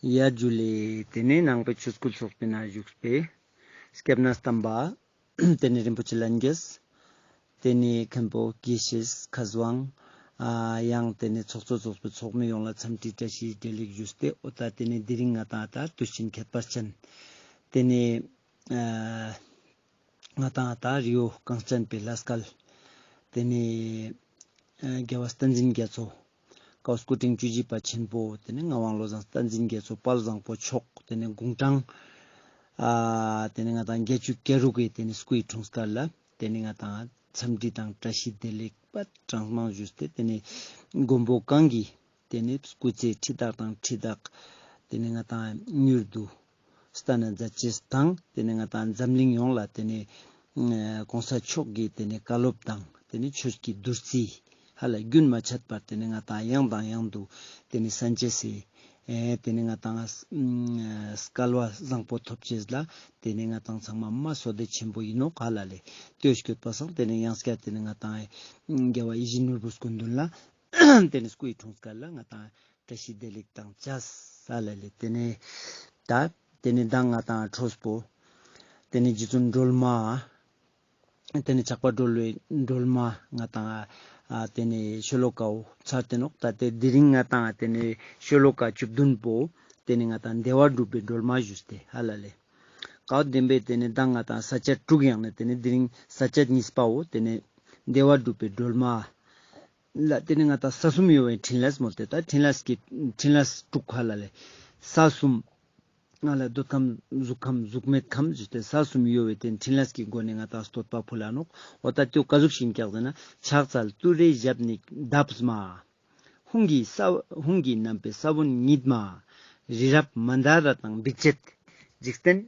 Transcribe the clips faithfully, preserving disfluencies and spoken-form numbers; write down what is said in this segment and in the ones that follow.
ཡ་ཇུ་ལེ། ཏེ་ནེ་ནང་པའི་ཆོས་སྐུལ་ཚོགས་པའི་ནང་བཞུགས་པའི་སྐྱབས་གནས་དམ་པ། ཏེ་ནེ་རིན་པོ་ཆེ་ལྷན་རྒྱས། ཏེ་ནེ་མཁན་པོ་དགེ་བཤེས་མཁས་དབང་། ཨ་ཡང་ཏེ་ནེ་ཚོགས་གཙོ་ཚོགས་པའི་ཚོགས་མི་ཡོངས་ལ་འཚམས་འདྲི་བཀྲ་ཤིས་བདེ་ལེགས་ཞུས་ཏེ། འོ་ད་ཏེ་ནེ་དེ་རིང་ང་ཏང་ད་དུས་ཆེན་ཁྱད་པར་ཅན། ཏེ་ནེ་ཨ་ང་ཏང་ད་རི་བོ་གངས་ཅན་པའི་ལྷ་སྐལ། ཏེ་ནེ་ཨ་རྒྱལ་བ་བསྟན་འཛིན་རྒྱ་མཚོ། ཀའོ་སྐུ་ཕྲེང་བཅུ་བཞི་པ་ཆེན་པོ། ཏེ་ནེ་ངག་དབང་བློ་བཟང་བསྟན་འཛིན་རྒྱ་མཚོ་དཔལ་བཟང་པོ་མཆོག། ཏེ་ནེ་དགུང་གྲངས་ཨ་ཏེ་ནེ་ང་ཏང་བརྒྱད་ཅུ་གྱ་དྲུག་གི་ཏེ་ནེ་སྐུའི་འཁྲུངས་སྐར་ལ། ཏེ་ནེ་ང་ཏང་འཚམས་འདྲི་དང་བཀྲ་ཤིས་བདེ་ལེགས་པ་གྲངས་མང་ཞུས་ཏེ། ཏེ་ནེ་མགོན་པོ་གང་གི་ཏེ་ནེ་སྐུ་ཚེ་ཁྲི་དག་དང་ཁྲི་དག་ཏེ་ནེ་ང་ཏང་མྱུར་དུ་སྟན་ན་མཛད་ཅེས་དང་། ཏེ་ནེ་ང་ཏང་འཛམ་གླིང་ཡོངས་ལ་ཏེ་ནེ་ཨ་གོང་ས་མཆོག་གི་ཏེ་ནེ་བཀའ་སློབ་དང་ཏེ་ནེ་ཆོས་ཀྱི་བདུད་རྩི་ཧ་ལ་རྒྱུན་མ་ཆད་པར་ཏེ་ནེ་ང་ཏང་ཡང་དང་ཡང་དུ་ཏེ་ནེ་གསན་ཅེས་སི་ཨེ་ཏེ་ནེ་ང་ཏང་ཨ་སྐལ་བ་བཟང་པོ་ཐོབ་ཅེས་ལ་ཏེ་ནེ་ང་ཏང་ཚང་མ་མ་བསོད་བདེ་ཆེན་པོ་ཨིན་ནོག་ཧ་ལ་ལེ། ཏེ་བོ་སྐྱོད་པ་སང་ཏེ་ནེ་ཡང་སྐྱར་ཏེ་ནེ་ང་ཏང་ཨེ་རྒྱལ་བ་ཡིད་བཞིན་ནོར་བུ་སྐུ་མདུན་ལ་ཏེ་ནེ་སྐུའི་འཁྲུངས་སྐར་ལ་ང་ཏང་བཀྲ་ཤིས་བདེ་ལེགས་དང་བཅས་ས་ལ་ལེ། ཏེ་ནེ་ད་ཏེ་ནེ་མདང་ང་ཏང་འཕྲོས་པོ་ཏེ་ནེ་རྗེ་བཙུན་སྒྲོལ་མ། ཏེ་ནེ་ཆགས་པ་སྒྲོལ་བའི་སྒྲོལ་མ་ང་ཏང་ཨ་ཏེ་ནེ་ཤོ་ལོ་ཀའོ་ཚར་ཏེ་ནོག། ད་ཏེ་དེ་རིང་ང་ཏང་ཏེ་ནེ་ཤོ་ལོ་ཀ་བཅུ་བདུན་པོ་ཏེ་ནེ་ང་ཏང་བདེ་བ་སྒྲུབ་པའི་སྒྲོལ་མ་ཞུས་ཏེ་ཧ་ལ་ལེ། ཀའོ་བདེན་པའི་ཏེ་ནེ་མདང་ང་ཏང་ས་བཅད་དྲུག་ཡང་ནེ་ཏེ་ནེ་དེ་རིང་ས་བཅད་གཉིས་པའོ་ཏེ་ནེ་བདེ་བ་སྒྲུབ་པའི་སྒྲོལ་མ། ལ་ཏེ་ནེ་ང་ཏང་ས་གསུམ་གཡོ་བའི་ཕྲིན་ལས་མོལ་ཏེ། ད་ཕྲིན་ལས་ཀྱི་ཕྲིན་ལས་དྲུག་ཧ་ལ་ལེ། ས་གསུམ་ང་ལ་འདོད་ཁམས་གཟུགས་ཁམས་གཟུགས་མེད་ཁམས་ཞུས་ཏེ་ས་གསུམ་གཡོ་བའི་ཏེ་ཕྲིན་ལས་ཀྱི་སྒོ་ནེ་ང་ཏང་བསྟོད་པ་ཕུལ་ལ་ནོག། འོ་ད་ཏེ་བོ་ཀ་ཟུག་ཤིག་ཀྱག་ཟེར་ན། ཕྱག་འཚལ་ཏུ་རེའི་ཞབས་ནི་འདབ་མ། ཧཱུྃ་གི་ས་ཧཱུྃ་གི་རྣམ་པའི་ས་བོན་ཉིད་མ། རི་རབ་མནྡ་ར་དང་འབིགས་བྱེད། འཇིག་རྟེན་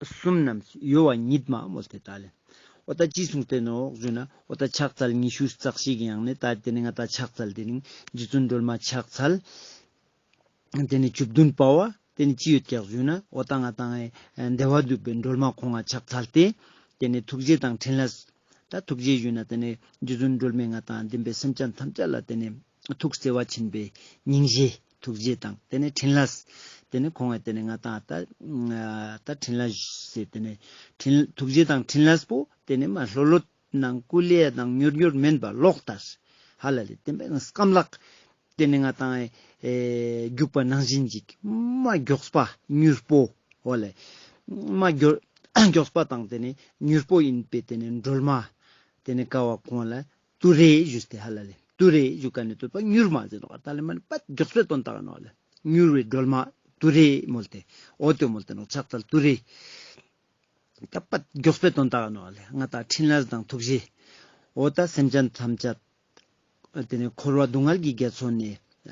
གསུམ་རྣམས་གཡོ་བ་ཉིད་མ་མོལ་ཏེ་ད་ལེ། འོ་ད་ཅི་གསུངས་ཏེ་ནོག་ཞུ་ན། འོ་ད་ཕྱག་འཚལ་ཉི་ཤུ་རྩ་གཅིག་ཡང་ནེ་ད་ཏེ་ནེ་ང་ཏང་ཕྱག་འཚལ་ཏེ་ནེ་རྗེ་བཙུན་སྒྲོལ་མ་ཕྱག་འཚལ། ཏེ་ནེ་བཅུ་བདུན་པ་བོ་ཏེ་ནེ་ཅི་ཡོད་ཀྱག་ཞུ་ན། འོ་ད་ང་ཏང་ཨེ་བདེ་བ་སྒྲུབ་པའི་སྒྲོལ་མ་ཁོང་ང་ཕྱག་འཚལ་ཏེ། ཏེ་ནེ་ཐུགས་རྗེ་དང་ཕྲིན་ལས། ད་ཐུགས་རྗེ་ཞུ་ན་ཏེ་ནེ་རྗེ་བཙུན་སྒྲོལ་མས་ང་ཏང་འདི་པའི་སེམས་ཅན་ཐམས་ཅད་ལ་ཏེ་ནེ་ཐུགས་བརྩེ་བ་ཆེན་པོའི་སྙིང་རྗེ་ཐུགས་རྗེ་དང་ཏེ་ནེ་ཕྲིན་ལས། ཏེ་ནེ་ཁོང་ངི་ཏེ་ནེ་ང་ཏང་ད་ད་ཕྲིན་ལས་ཟེར་ཏེ་ནེ་ཕྲིན་ཐུགས་རྗེ་དང་ཕྲིན་ལས་པོ་ཏེ་ནེ་མ་ལྷོད་ལྷོད་ནང་ཀུ་ལེ་དང་མྱུར་མྱུར་མེན་པ་གློག་ལྟར་ཧ་ལ་ལེ། ཏེ་བས་ན་སྐམ་ལག་ཏེ་ནེ་ང་ཏང་ཨེ་རྒྱུག་པ་ནང་བཞིན་ཅིག་མ་མགྱོགས་པ་མྱུར་པོ་འོ་ལེ། མ་མགྱོ་མགྱོགས་པ་དང་ཏེ་ནེ་མྱུར་པོ་ཨིན་པའི་ཏེ་ནེ་སྒྲོལ་མ་ཏེ་ནེ་ཀ་བོ་ཁོང་ལ་ཏུ་རེ་ཞུས་ཏེ་ཧ་ལ་ལེ། ཏུ་རེ་ཞུ་ཀ་ནེ་ཏུ་པ་མྱུར་མ་ཟེར་ནོག་ད་ལེ། མན་པ་མགྱོགས་པའི་དོན་དག་ནོག་ལེ། མྱུར་བའི་སྒྲོལ་མ་ཏུ་རེ་མོལ་ཏེ། འོ་ཏེ་མོལ་ཏེ་ནོག་ཕྱག་འཚལ་ཏུ་རེ། ད་པ་མགྱོགས་པའི་དོན་དག་ནོག་ལེ། ང་ཏང་ཕྲིན་ལས་དང་ཐུགས་རྗེ། འོ་ད་སེམས་ཅན་ཐམས་ཅད་ཏེ་ནེ་འཁོར་བ་སྡུག་བསྔལ་གྱི་རྒྱ་མཚོ་ནེ་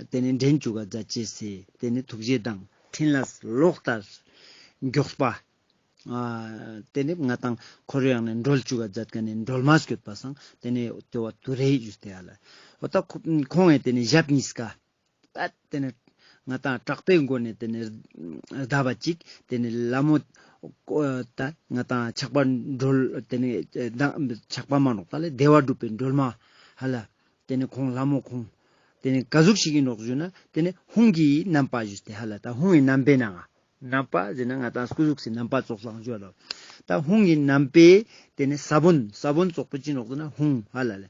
ཏེ་ནེ་འདྲེན་བཅུག་ག་མཛད་ཅེས་སི་ཏེ་ནེ་ཐུགས་རྗེ་དང་ཕྲིན་ལས་གློག་ལྟར་མགྱོགས་པ། ཨ་ཏེ་ནེ་ང་ཏང་འཁོར་བའི་ནང་ནེ་སྒྲོལ་བཅུག་ག་མཛད་ཁན་ནི་སྒྲོལ་མ་སྐྱོད་པ་སང་ཏེ་ནེ་ཏེ་བོ་ཏུ་རེ་ཞུས་ཏེ་ཧ་ལ། འོ་ད་ཁོ་ཁོང་ངི་ཏེ་ནེ་ཞབས་གཉིས་ཀ་ད་ཏེ་ནེ་ང་ཏང་དྲག་པོའི་སྒོ་ནེ་ཏེ་ནེ་བརྡབ་པ་ཅིག་ཏེ་ནེ་ལ་མོ་ད་ང་ཏང་ཆགས་པ་སྒྲོལ་ཏེ་ནེ་ཆགས་པ་མ་ནོག་ད་ལེ། བདེ་བ་སྒྲུབ་པའི་སྒྲོལ་མ་ཧ་ལ། ཏེ་ནེ་ཁོང་ལ་མོ་ཁོང་ཏེ་ནེ་ཀ་ཟུག་ཤིག་ཨིན་ནོག་ཞུ་ན། ཏེ་ནེ་ཧཱུྃ་གི་རྣམ་པ་ཞུས་ཏེ་ཧ་ལ། ད་ཧཱུྃ་གི་རྣམ་པའི་ནང་ང་རྣམ་པ་ཟེར་ན་ང་ཏང་སྐུ་གཟུགས་སི་རྣམ་པ་ཙོགས་ལ་ཞུ་བ་ལོ། ད་ཧཱུྃ་གི་རྣམ་པའི་ཏེ་ནེ་ས་བོན་ས་བོན་ཙོགས་པོ་ཅི་ནོག་ཟེར་ན་ཧཱུྃ་ཧ་ལ་ལེ།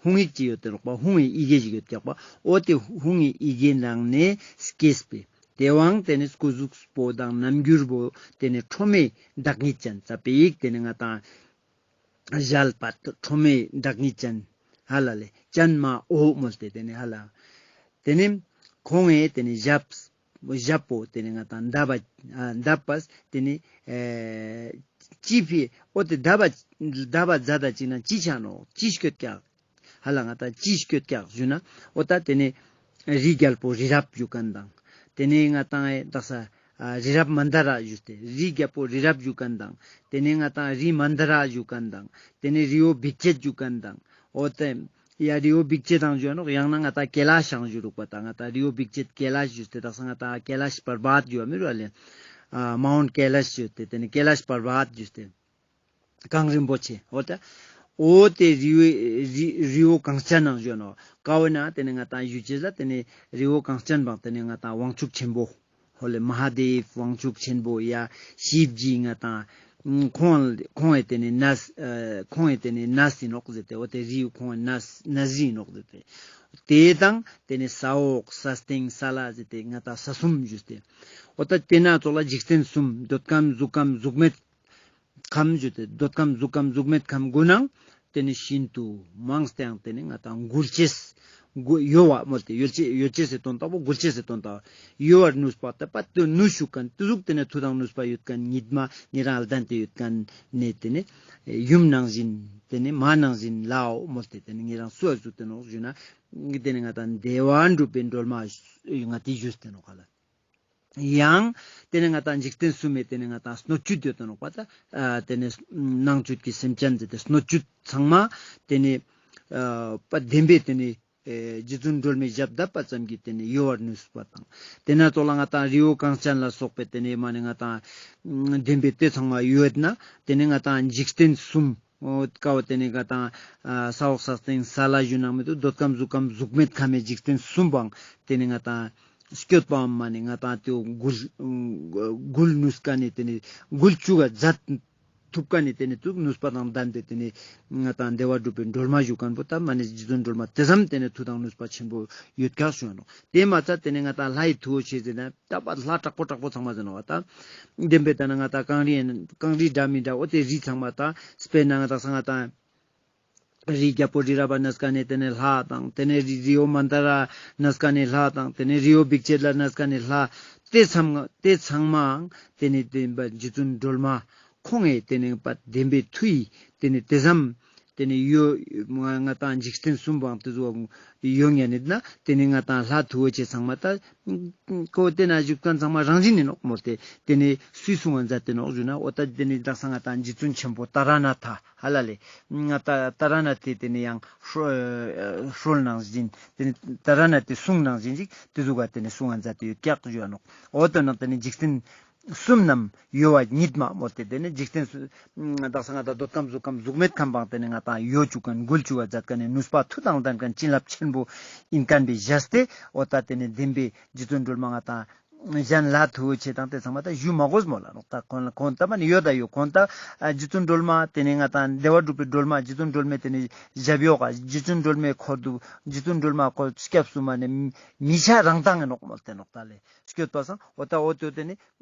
ཧཱུྃ་ཡིག་ཅིག་ཡོད་དེ་ནོག་པ། ཧཱུྃ་གི་ཡི་གེ་ཞིག་ཡོད་ཀྱག་པ། འོ་ཏེ་ཧཱུྃ་གི་ཡི་གེ་ནང་ནེ་སྐྱེས་པའི་ཏེ་བོའང་ཏེ་ནེ་སྐུ་གཟུགས་པོ་དང་རྣམ་འགྱུར་པོ་ཏེ་ནེ་ཁྲོ་མོའི་བདག་ཉིད་ཅན་ཙ་པིག་ཏེ་ནེ་ང་ཏང་ཞལ་པད་ཁྲོ་མོའི་བདག་ཉིད་ཅན་ཧ་ལ་ལེ། ཅན་མ་འོ་མོལ་ཏེ་ཏེ་ནེ་ཧ་ལ། ཏེ་ནེ་ཁོང་ངི་ཏེ་ནེ་ཞབས་ཞབས་པོ་ཏེ་ནེ་ང་ཏང་བརྡབ་པ་ཨ་བརྡབ་པས་ཏེ་ནེ་ཨེ་ཅི་ཕི་འོ་ཏེ་བརྡབ་པ་བརྡབ་པ་མཛད་ད་ཅིག་ན་ཅི་ཆ་ནོག་ཅི་སྐྱོད་ཀྱག་ཧ་ལ། ང་ཏང་ཅི་སྐྱོད་ཀྱག་ཞུ་ན། འོ་ད་ཏེ་ནེ་རི་རྒྱལ་པོ་རི་རབ་ཞུ་ཁན་དང་། ཏེ་ནེ་ང་ཏང་ཨེ་དག་ས་ཨ་རི་རབ་མནྡ་ར་ཞུས་ཏེ་རི་རྒྱལ་པོ་རི་རབ་ཞུ་ཁན་དང་། ཏེ་ནེ་ང་ཏང་རི་མནྡ་ར་ཞུ་ཁན་དང་། ཏེ་ནེ་རི་བོ་འབིགས་བྱེད་ཞུ་ཁན་དང་། འོ་ཏེ་ཡ་རི་བོ་འབིགས་བྱེད་དང་ཞུ་ནོག། ཡང་ན་ང་ཏང་ཀེ་ལ་ཤང་ཞུ་རུག་པ། ད་ང་ཏང་རི་བོ་འབིགས་བྱེད་ཀེ་ལ་ཤ་ཞུས་ཏེ་དག་ས་ང་ཏང་ཀེ་ལ་ཤ་པར་བཏ་ཞུ་བ་མི་རུ་བ་ལེ། ཨ་མའུནྜ་ཀེ་ལ་ཤ་ཞུས་ཏེ་ཏེ་ནེ་ཀེ་ལ་ཤ་པར་བཏ་ཞུས་ཏེ། གངས་རིན་པོ་ཆེ། འོ་ད་འོ་ཏེ་རི་བོ་རི་རི་བོ་གངས་ཅན་ནང་ཞུ་ནོག། ཀ་བོ་ན་ཏེ་ནེ་ང་ཏང་ཞུ་ཅེས་ལ་ཏེ་ནེ་རི་བོ་གངས་ཅན་བང་ཏེ་ནེ་ང་ཏང་དབང་ཕྱུག་ཆེན་པོ། འོ་ལེ་མ་ཧཱ་དེབ་དབང་ཕྱུག་ཆེན་པོ་ཡ་ཤིབ་ཇི་ང་ཏང་ཁོང་ཁོང་ངི་ཏེ་ནེ་གནས་ཁོང་ངི་ཏེ་ནེ་གནས་ཨིན་ནོག་ཟེར་ཏེ། འོ་ཏེ་རི་ཁོང་ངི་གནས་གནས་རི་ཨིན་ནོག་ཟེར་ཏེ། ཏེ་དང་ཏེ་ནེ་ས་འོག་ས་སྟེང་ས་བླ་ཟེར་ཏེ་ང་ཏང་ས་གསུམ་ཞུས་ཏེ། འོ་ད་ཏེ་ན་ཙོགས་ལ་འཇིག་རྟེན་གསུམ་འདོད་ཁམས་གཟུགས་ཁམས་གཟུགས་མེད་ཁམས་ཞུས་ཏེ། འདོད་ཁམས་གཟུགས་ཁམས་གཟུགས་མེད་ཁམས་གུན་ནང་ཏེ་ནེ་ཤིན་ཏུ་མངས་ཏེའང་ཏེ་ནེ་ང་ཏང་འགུལ་ཅེས་འགུལ་གཡོ་བ་མོལ་ཏེ་གཡོ་ཅེས་གཡོ་ཅེས་སི་དོན་དག་པོ་འགུལ་ཅེས་སི་དོན་དག་གཡོ་བར་ནུས་པ་ད་པ་ཏུ་ནུས་ཅུག་ཁན་ཏེ་ཟུག་ཏེ་ནེ་མཐུ་དང་ནུས་པ་ཡོད་ཁན་ཉིད་མ་ཉེ་རང་ལྡན་ཏེ་ཡོད་ཁན་ནི་ཏེ་ནེ་ཡུམ་ནང་བཞིན་ཏེ་ནེ་མ་ནང་བཞིན་ལའོ་མོལ་ཏེ་ཏེ་ནེ་ཉེ་རང་སུ་འ་ཟུག་ཏེ་ནོག་ཞུ་ན་ཏེ་ནེ་ང་ཏང་བདེ་བ་འགྲུབ་པའི་སྒྲོལ་མ་ང་ཏི་ཞུས་ཏེ་ནོག་ག་ལ། ཡང་ཏེ་ནེ་ང་ཏང་འཇིག་རྟེན་གསུམ་མེ་ཏེ་ནེ་ང་ཏང་སྣོད་བཅུད་ཡོད་དེ་ནོག་པ་ད། ཨ་ཏེ་ནེ་ནང་བཅུད་ཀྱི་སེམས་ཅན་ཟེར་ཏེ་སྣོད་བཅུད་ཚང་མ་ཏེ་ནེ་ཨ་པ་བདེན་པའི་ཏེ་ནེ་ཨེ་རྗེ་བཙུན་སྒྲོལ་མའི་ཞབས་བརྡབས་པ་ཙམ་གྱིས་ཏེ་ནེ་གཡོ་བར་ནུས་པ་དང་། ཏེ་ན་ཙོགས་ལ་ང་ཏང་རི་བོ་གངས་ཅན་ལ་སོགས་པའི་ཏེ་ནེ་མ་ནེ་ང་ཏང་བདེན་པའི་ཏེ་ཚང་མ་ཡོད་ན་ཏེ་ནེ་ང་ཏང་འཇིག་རྟེན་གསུམ་འོ་ཀ་བོ་ཏེ་ནེ་ང་ཏང་ཨ་ས་འོག་ས་སྟེང་ས་བླ་ཞུ་ནང་མི་དུ་འདོད་ཁམས་གཟུགས་ཁམས་གཟུགས་མེད་ཁམས་མེ་འཇིག་རྟེན་གསུམ་པོའང་ཏེ་ནེ་ང་ཏང་སྐྱོད་པའམ་མ་ནེ་ང་ཏང་ཏེ་འགུལ་འགུལ་ནུས་ཀ་ནེ་ཏེ་ནེ་འགུལ་ཅུག་ག་མཛད་ཐུབ་ཀ་ནེ་ཏེ་ནེ་ཏུ་ནུས་པ་དང་ལྡན་པའི་ཏེ་ནེ་ང་ཏང་བདེ་བ་འགྲུབ་པའི་སྒྲོལ་མ་ཞུ་ཁན་པོ་ད་མ་ནེ་རྗེ་བཙུན་སྒྲོལ་མ་ཏེ་ཙམ་ཏེ་ནེ་མཐུ་དང་ནུས་པ་ཆེན་པོ་ཡོད་ཀྱག་ཞུ་ནོག། ཏེ་མ་ཚད་ཏེ་ནེ་ང་ཏང་ལྷའི་མཐུ་བོ་ཆེ་ཟེར་ན་ད་པ་ལྷ་དྲག་པོ་དྲག་པོ་ཚང་མ་ཟེར་ནོག་པ་ད། བདེན་པའི་ཏེ་ན་ང་ཏང་གངས་རི་གངས་རི་འདྲ་མི་འདྲ་འོ་ཏེ་རི་ཚང་མ་ད་སྤེར་ན་ང་ཏང་ས་ང་ཏང་རི་རྒྱལ་པོ་རི་རབ་པ་ནས་ཀ་ནེ་ཏེ་ནེ་ལྷ་དང་ཏེ་ནེ་རི་རི་བོ་མན་དཱ་ར་ནས་ཀ་ནེ་ལྷ་དང་ཏེ་ནེ་རི་བོ་བིག་ཅེ་ལ་ནས་ཀ་ནེ་ལྷ་ཏེ་ཚང་མ་ཏེ་ཚང་མའང་ཏེ་ནེ་བདེན་པ་རྗེ་བཙུན་སྒྲོལ་མ་ཁོང་ངི་ཏེ་ནེ་པ་བདེན་པའི་མཐུ་ཡིས་ཏེ་ནེ་ཏེ་ཙམ་ཏེ་ནེ་གཡོ་ང་ང་ཏང་འཇིག་རྟེན་གསུམ་པོའང་ཏེ་ཙོགས་གཡོ་ཉན་ནི་ན་ཏེ་ནེ་ང་ཏང་ལྷ་མཐུ་བོ་ཆེ་ཚང་མ་ད་ཁོ་ཏེ་ན་བཞུགས་ཁན་ཚང་མ་རང་བཞིན་ཨིན་ནོག་མོལ་ཏེ་ཏེ་ནེ་སུའི་གསུང་ང་མཛད་དེ་ནོག་ཞུ་ན་འོ་ད་ཏེ་ནེ་དག་ས་ང་ཏང་རྗེ་བཙུན་ཆེན་པོ་ཏཱ་ར་ནཱ་ཐ་ཧ་ལ་ལེ་ང་ཏང་ཏཱ་ར་ནཱ་ཐའི་ཏེ་ནེ་ཡང་སྲོལ་ནང་བཞིན་ཏེ་ནེ་ཏཱ་ར་ནཱ་ཐའི་གསུང་ནང་བཞིན་ཅིག་ཏེ་ཟུག་ག་ཏེ་ནེ་གསུང་ང་མཛད་དེ་ཡོད་ཀྱག་ཞུ་ནོག། འོ་ཏེ་ནང་ཏེ་ནེ་འཇིག་རྟེན་གསུམ་རྣམས་གཡོ་བ་ཉིད་མ་མོལ་ཏེ་ཏེ་ནེ་འཇིག་རྟེན་གསུམ་དག་ས་ང་ཏང་འདོད་ཁམས་གཟུགས་ཁམས་གཟུགས་མེད་ཁམས་པོའང་ཏེ་ནེ་ང་ཏང་གཡོ་ཅུག་ཁན་འགུལ་ཅུག་ག་མཛད་ཁན་ནི་ནུས་པ་མཐུ་དང་ལྡན་ཁན་བྱིན་རླབས་ཆེན་པོ་ཨིན་ཁན་པའི་ཞེས་ཏེ་འོ་ད་ཏེ་ནེ་བདེན་པའི་རྗེ་བཙུན་སྒྲོལ་མ་ང་ཏང་གཞན་ལྷ་མཐུ་བོ་ཆེ་དང་ཏེ་ཚང་མ་ད་ཞུ་མ་དགོས་མོལ་ལ་ནོག། ད་ཁོང་ཁོང་ད་མ་ནེ་ཡོད་ད་ཡོད་ཁོང་ད་རྗེ་བཙུན་སྒྲོལ་མ་ཏེ་ནེ་ང་ཏང་བདེ་བ་འགྲུབ་པའི་སྒྲོལ་མ་རྗེ་བཙུན་སྒྲོལ་མའི་ཏེ་ནེ་ཞབས་གཡོག་ག་རྗེ་བཙུན་སྒྲོལ་མའི་འཁོར་དུ་རྗེ་བཙུན་སྒྲོལ་མ་ཁོ་སྐྱབས་སུ་མ་ནེ་མི་ཆ་རང་ཏང་ཨིན་ནོག་མོལ་ཏེ་ནོག་ད་ལེ། སྐྱོད་པ་སང་འོ་ད་འོ་ཏེ་ཏེ་ནེ་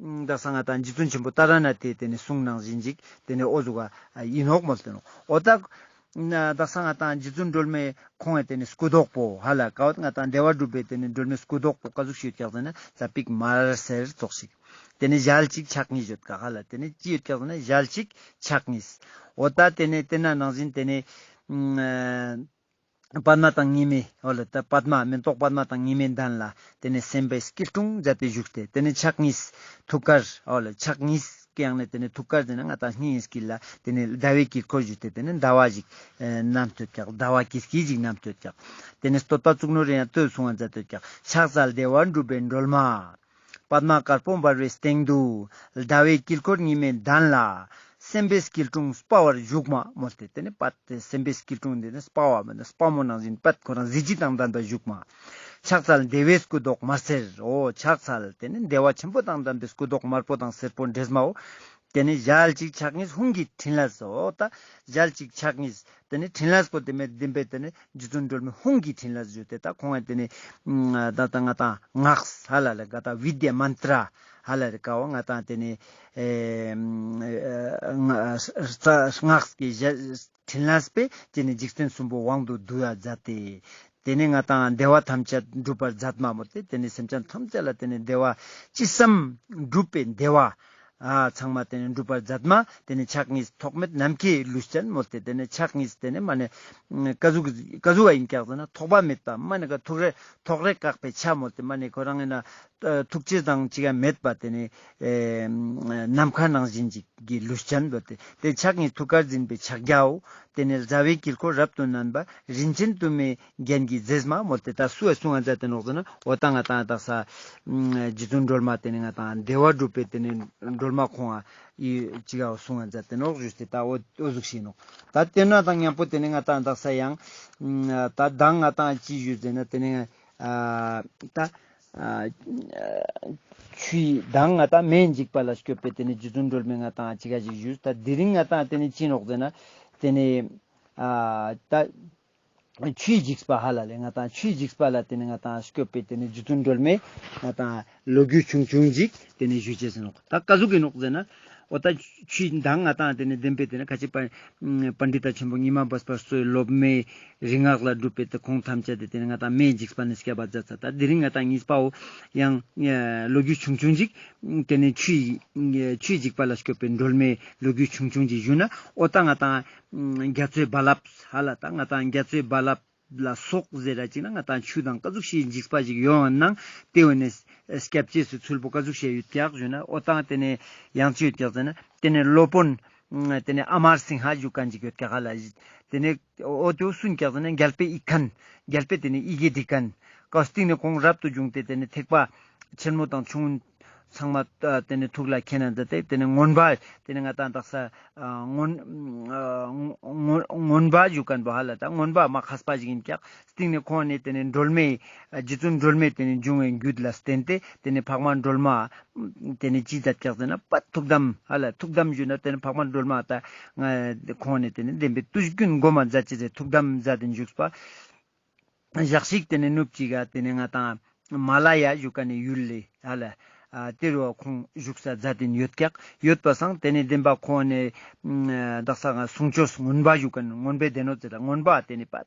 དག་ས་ང་ཏང་རྗེ་བཙུན་ཆེན་པོ་ཏཱ་ར་ནཱ་ཐའི་ཏེ་ནེ་གསུང་ནང་བཞིན་ཅིག་ཏེ་ནེ་འོ་ཟུག་ག་ཨིན་ནོག་མོལ་ཏེ་ནོག། འོ་ད་དག་ས་ང་ཏང་རྗེ་བཙུན་སྒྲོལ་མའི་ཁོང་ངི་ཏེ་ནེ་སྐུ་མདོག་པོ་ཧ་ལ་ཀ་བོ་ང་ཏང་བདེ་བ་འགྲུབ་པའི་ཏེ་ནེ་སྒྲོལ་མའི་སྐུ་མདོག་པོ་ཀ་ཟུག་ཤིག་ཡོད་ཀྱག་ཟེར་ན་ཙ་པིག་དམར་སེར་ཙོགས་ཤིག། ཏེ་ནེ་ཞལ་གཅིག་ཕྱག་གཉིས་ཡོད་ཀྱག་ཧ་ལ་ཏེ་ནེ་ཅི་ཡོད་ཀྱག་ཟེར་ན་ཞལ་གཅིག་ཕྱག་གཉིས། འོ་ད་ཏེ་ནེ་ཏེ་ན་ནང་བཞིན་ཏེ་ནེ་ཨ་པདྨ་དང་ཉི་མའི་འོ་ལེ་ད་པདྨ་མེ་ཏོག་པདྨ་དང་ཉི་མའི་གདན་ལ་ཏེ་ནེ་སེམས་དཔའི་སྐྱིལ་ཀྲུང་མཛད་དེ་བཞུགས་ཏེ་ཏེ་ནེ་ཕྱག་གཉིས་ཐུགས་ཀར་འོ་ལེ་ཕྱག་གཉིས་ཀྱང་ནེ་ཏེ་ནེ་ཐུགས་ཀར་ཟེར་ན་ང་ཏང་སྙིང་གི་དཀྱིལ་ལ་ཏེ་ནེ་ཟླ་བའི་དཀྱིལ་འཁོར་ཞུས་ཏེ་ཏེ་ནེ་ཟླ་བ་ཞིག་ཨེ་བསྣམས་ཏེ་ཡོད་ཀྱག། ཟླ་བ་ཀི་ཀི་ཞིག་བསྣམས་ཏེ་ཡོད་ཀྱག། ཏེ་ནེ་བསྟོད་པ་གཙུག་ནོར་རེ་ཡང་ལྟོས་གསུང་ང་མཛད་དེ་ཡོད་ཀྱག། ཕྱག་འཚལ་བདེ་བ་འགྲུབ་པའི་སྒྲོལ་མ། པདྨ་དཀར་པོ་འབར་བའི་སྟེང་དུ། ཟླ་བའི་དཀྱིལ་འཁོར་ཉི་མའི་གདན་ལ། སེམས་དཔའི་སྐྱིལ་ཀྲུང་དཔའ་བར་བཞུགས་མ་མོལ་ཏེ་ཏེ་ནེ་པད་དེ་སེམས་དཔའི་སྐྱིལ་ཀྲུང་འདི་ནི་དཔའ་བ་མ་ནེ་དཔའ་མོ་ནང་བཞིན་པད་ཁོ་རང་གཟི་བརྗིད་དང་ལྡན་པ་བཞུགས་མ། ཕྱག་འཚལ་བདེ་བའི་སྐུ་མདོག་དམར་སེར། འོ་ཕྱག་འཚལ་ཏེ་ནེ་བདེ་བ་ཆེན་པོ་དང་ལྡན་པའི་སྐུ་མདོག་དམར་པོ་དང་སེར་པོ་འདྲེས་མའོ། ཏེ་ནེ་ཞལ་གཅིག་ཕྱག་གཉིས་ཧཱུྃ་གི་ཕྲིན་ལས་སོ། ད་ཞལ་གཅིག་ཕྱག་གཉིས་ཏེ་ནེ་ཕྲིན་ལས་པོ་ཏེ་མེ་བདེན་པའི་ཏེ་ནེ་རྗེ་བཙུན་སྒྲོལ་མའི་ཧཱུྃ་གི་ཕྲིན་ལས་ཞུས་ཏེ་ད་ཁོང་ངི་ཏེ་ནེ་ད་ད་ང་ཏང་སྔགས་ཧ་ལ་ལེ་ག་ད་བི་དྱ་མནྟྲ་ཧ་ལ་ལེ་ཀ་བོ་ང་ཏང་ཏེ་ནེ་ཨེ་སྔགས་ཀྱི་ཞལ་ཕྲིན་ལས་པས་ཏེ་ནེ་འཇིག་རྟེན་གསུམ་པོ་དབང་དུ་བསྡུ་བ་མཛད་དེ། ཏེ་ནེ་ང་ཏང་བདེ་བ་ཐམས་ཅད་འགྲུབ་པར་མཛད་མ་མོལ་ཏེ་ཏེ་ནེ་སེམས་ཅན་ཐམས་ཅད་ལ་ཏེ་ནེ་བདེ་བ་ཅི་བསམ་འགྲུབ་པའི་བདེ་བ་ཨ་ཚང་མ་ཏེ་ནེ་འགྲུབ་པར་མཛད་མ། ཏེ་ནེ་ཕྱག་གཉིས་ཐོགས་མེད་ནམ་མཁའི་ལུས་ཅན་མོལ་ཏེ་ཏེ་ནེ་ཕྱག་གཉིས་ཏེ་ནེ་མ་ནེ་ཀ་ཟུག་ཀ་ཟུག་བ་ཨིན་ཀྱག་ཟེར་ན་ཐོགས་པ་མེད་པ་མ་ནེ་ཀ་ཐོགས་རེ་ཐོགས་རེ་བཀག་པའི་ཆ་མོལ་ཏེ་མ་ནེ་ཁོ་རང་ཨིན་ན་ཐུག་ཅེས་དང་ཅི་ག་མེད་པ་ཏེ་ནེ་ཨེ་ནམ་མཁའ་ནང་བཞིན་ཅིག་གི་ལུས་ཅན་མོལ་ཏེ་ཏེ་ཕྱག་གཉིས་ཐུགས་ཀར་འཛིན་པའི་ཕྱག་རྒྱའོ། ཏེ་ནེ་ཟླ་བའི་དཀྱིལ་འཁོར་རབ་ཏུ་བསྣམས་པ་རིན་ཆེན་དུ་མའི་རྒྱན་གྱིས་མཛེས་མ་མོལ་ཏེ་ད་སུ་ཡ་གསུང་ང་མཛད་དེ་ནོག་ཟེར་ན་འོ་ད་ང་ཏང་དག་ས་རྗེ་བཙུན་སྒྲོལ་མ་ཏེ་ནེ་ང་ཏང་བདེ་བ་འགྲུབ་པའི་ཏེ་ནེ་སྒྲོལ་མ་ཁོང་ང་ཡི་ཅི་ག་གསུང་ང་མཛད་དེ་ནོག་ཞུས་ཏེ་ད་འོ་འོ་ཟུག་ཤིག་ནོག། ད་ཏེ་ན་དང་མཉམ་པོ་ཏེ་ནེ་ང་ཏང་དག་ས་ཡང་ད་མདང་ང་ཏང་ཅི་ཞུས་ཟེར་ན་ཏེ་ནེ་ཨ་ད་ ཨ་ཆུའི་མདངས་ང་ཏང་མེ་འཇིགས་པ་ལ་སྐྱོབ་པའི་ཏེ་ནེ་རྗེ་བཙུན་སྒྲོལ་མའི་ང་ཏང་ཅི་ག་ཞིག་ཞུས། ད་དེ་རིང་ང་ཏང་ཏེ་ནེ་ཅི་ནོག་ཟེར་ན་ཏེ་ནེ་ཨ་ད་ཆུའི་འཇིགས་པ་ཧ་ལ་ལེ། ང་ཏང་ཆུའི་འཇིགས་པ་ལ་ཏེ་ནེ་ང་ཏང་སྐྱོབ་པའི་ཏེ་ནེ་རྗེ་བཙུན་སྒྲོལ་མའི་ང་ཏང་ལོ་རྒྱུས་ཆུང་ཆུང་ཞིག་ཏེ་ནེ་ཞུ་ཅེས་ནོག། ད་ཀ་ཟུག་གི་ནོག་ཟེར་ན་འོ་ད་ཆུའི་མདངས་ང་ཏང་ཏེ་ནེ་བདེན་པའི་ཏེ་ནེ་ཁ་ཅིག་པ་པཎྜི་ཏ་ཆེན་པོ་ཉི་མ་སྦས་པ་གཙོས་སློབ་མའི་རིག་སྔགས་ལ་གྲུབ་པའི་ཏེ་ཁོང་ཐམས་ཅད་དེ་ཏེ་ནེ་ང་ཏང་མེ་འཇིགས་པ་ནེ་སྐྱོབ་པ་མཛད་ས། ད་དེ་རིང་ང་ཏང་གཉིས་པའོ་ཡང་ལོ་རྒྱུས་ཆུང་ཆུང་ཞིག་ཏེ་ནེ་ཆུའི་ཆུའི་འཇིགས་པ་ལ་སྐྱོབ་པའི་སྒྲོལ་མའི་ལོ་རྒྱུས་ཆུང་ཆུང་ཞིག་ཞུ་ན་འོ་ད་ང་ཏང་རྒྱ་མཚོའི་རྦ་རླབས་ཧ་ལ། ད་ང་ཏང་རྒྱ་མཚོའི་རྦ་རླབས་ལ་སོགས་ཟེར་ར་ཅིག་ན་ང་ཏང་ཆུ་དང་ཀ་ཟུག་ཤེས་འཇིགས་པ་ཞིག་ཡོང་ན་ཏེ་བོ་ནེ་སྐྱབས་ཅེས་སི་ཚུལ་པོ་ཀ་ཟུག་ཤེས་ཡོད་ཀྱག་ཞུ་ན་འོ་ད་ཏེ་ནེ་ཡང་ཅི་ཡོད་ཀྱག་ཟེར་ན་ཏེ་ནེ་སློབ་དཔོན་ཏེ་ནེ་ཨ་མར་སིང་ཧ་ཞུ་མཁན་ཞིག་ཡོད་ཀྱག་ཧ་ལ། ཏེ་ནེ་འོ་ཏེ་བོ་སུ་ཨིན་ཀྱག་ཟེར་ན་རྒྱལ་པོའི་ཡིག་མཁན་རྒྱལ་པོའི་ཏེ་ནེ་ཡི་གེ་འབྲི་མཁན་ཀ་སྟིང་ནེ་ཁོང་རབ་ཏུ་བྱུང་སྟེ་ཏེ་ནེ་ཐེག་པ་ཆེན་མོ་དང་ཆུང་ངུ་ཚང་མ་ཨ་ཏེ་ནེ་ཐུགས་ལ་མཁྱེན་ན་མཛད་དེ་ཏེ་ནེ་མངོན་པ་ཏེ་ནེ་ང་ཏང་དག་ས་ཨ་མངོན་ཨ་མངོན་མངོན་པ་ཞུ་མཁན་པོ་ཧ་ལ། ད་མངོན་པ་མ་མཁས་པ་ཞིག་ཨིན་ཀྱག། སྟིང་ནེ་ཁོང་ནེ་ཏེ་ནེ་སྒྲོལ་མའི་ཨ་རྗེ་བཙུན་སྒྲོལ་མའི་ཏེ་ནེ་འབྱུང་བའི་རྒྱུད་ལ་བརྟེན་ཏེ་ཏེ་ནེ་འཕགས་མ་སྒྲོལ་མ་ཏེ་ནེ་ཅི་མཛད་ཀྱག་ཟེར་ན་པད་ཐུགས་དམ་ཧ་ལ། ཐུགས་དམ་ཞུ་ན་ཏེ་ནེ་འཕགས་མ་སྒྲོལ་མ་ད་ང་ཁོང་ནེ་ཏེ་ནེ་བདེན་པའི་དུས་ཀུན་སྒོམ་མ་མཛད་ཅེས་སི་ཐུགས་དམ་མཛད་དེ་བཞུགས་པ། ཞག་ཞིག་ཏེ་ནེ་ནུབ་ཅིག་ག་ཏེ་ནེ་ང་ཏང་མ་ལ་ཡ་ཞུ་མཁན་ནི་ཡུལ་ལེ་ཧ་ལ། ཨ་ཏེ་རུ་ཁོང་བཞུགས་ས་མཛད་དེ་ཡོད་ཀྱག། ཡོད་པ་སང་ཏེ་ནེ་བདེན་པ་ཁོང་ནེ་ཨ་དག་ས་ང་གསུང་ཆོས་མངོན་པ་ཞུ་མཁན་མངོན་པའི་སྡེ་སྣོད་ཟེར་ད་མངོན་པ་ཏེ་ནེ་པད་